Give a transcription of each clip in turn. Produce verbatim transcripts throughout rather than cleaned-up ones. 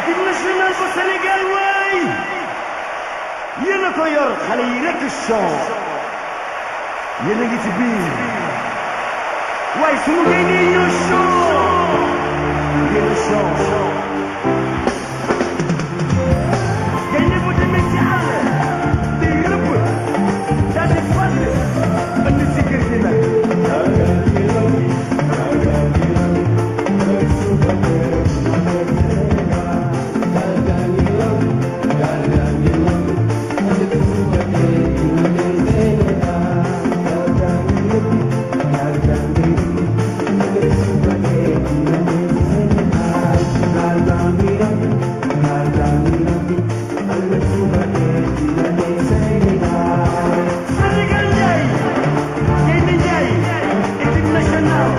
Équipe nationale bu Sénégal waay, yéen a ko yor, xale yi rek show, yéen a ngi ci biir. Waay, sunu gaynde yi ñoo show, yéen a show. Gaynde bu demee ci àll, day rëbb, daal di fàdd, andi ci kër gi nag. Sénégal Ndiaye, Gaynde Ndiaye, équipe nationale,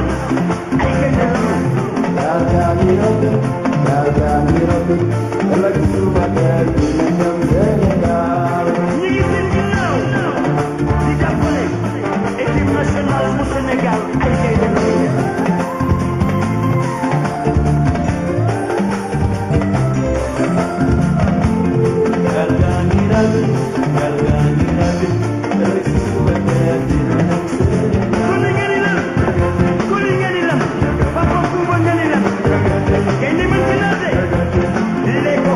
ay gaynde lañu. Ñi ngi seen ginnaaw, di jàppale équipe nationale bu Sénégal, ay gaynde lañu. Koli ngani lan? Koli ngani lan? Papa Kumba ngani lan? Gaynde mën ci naan de. Leko.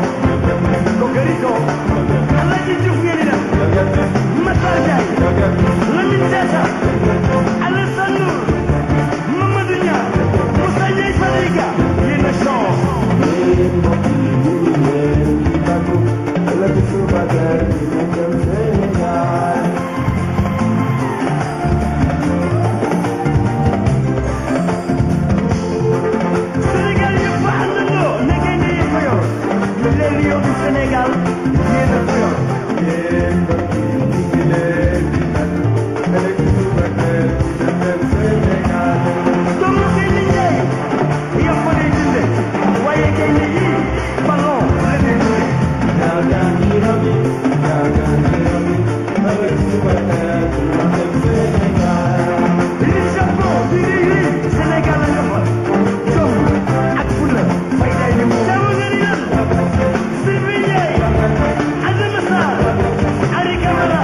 Kokoriko. Alaaji Diouf ngani lan? Matar Ndiaye. Lamine Diatta. Alassane Ndour. Mamadou Niang. Moussa Ndiaye Fadilka. Yéen a soof. Sénégal yëpp a àndandoo, ne gaynde yi ko yor. Les Lions du Sénégal, yéen a ko yor. Doomu gaynde Njaay, yàpp lay dunde, waaye gaynde yi, ballon la ñuy dunde. Li Japon di rëy rëy, Sénégal la nga fa. Jom ak fulla, fayda yi mu. Jàmm nga ni lan? Sylvie Ndiaye, Adama Sarr, Henri Camara,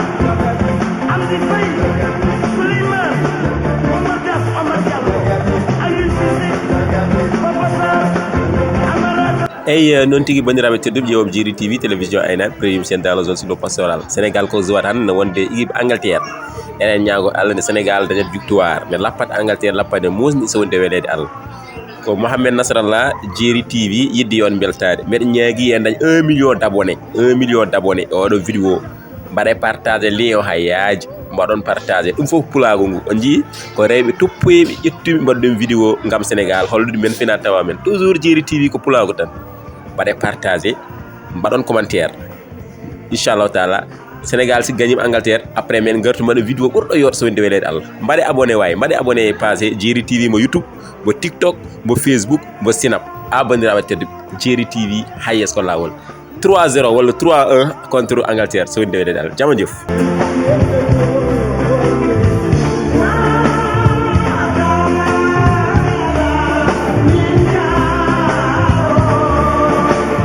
Amdy Faye, Souleymane, Omar Das, Omar Diallo, Aliou Cissé, Papa Sarr, Amara. Eyi, eh, noon tigi, banndiraaɓe tedduɓe, ƴeewooɓe Jeeri T V, télévision Aynaaɓe, premium chaîne dans la zone sylvo-pastorale. Sénégal ko Zouar tan, no wonde équipe Angleterre. Eɗen ñaago Allah nde Sénégal dañat victoire, nde lappat Angleterre, lappat nde muusni, so wonde weleede Allah. Ko Mohamed Nasrallah, Jeeri T V, yidde yo on mbeltaade. Mbeɗa ñaagii en dañ un million d'abonnés, un million d'abonnés e oɗo vidéo. Mbaɗee partagé lien o haa yaaji, mbaɗon partagé. Ɗum fof ko pulaagu ngu. On njii ko rewɓe toppoyɓe ƴettuɓe mbaɗa ɗum vidéo ngam Sénégal, hollude men fina tawa men. Toujours Jeeri T V ko pulaagu tan. Mbaɗee partagé, mbaɗon commentaire. Inchallahu taala, Sénégal si gañiima Angleterre, après men ngartu mbaɗa vidéo ɓurɗo yooɗde so wonde weleede Allah. Mbaɗee abonné waay, mbaɗee abonné e page Jeeri T V mo YouTube, mo TikTok, mo Facebook, mo Snap. A banndiraaɓe tedduɓe, Jeeri T V, hay yeeso ko laawol. Trois zéro walla trois un contre Angleterre, so wonde weleede Allah. Jam e joof.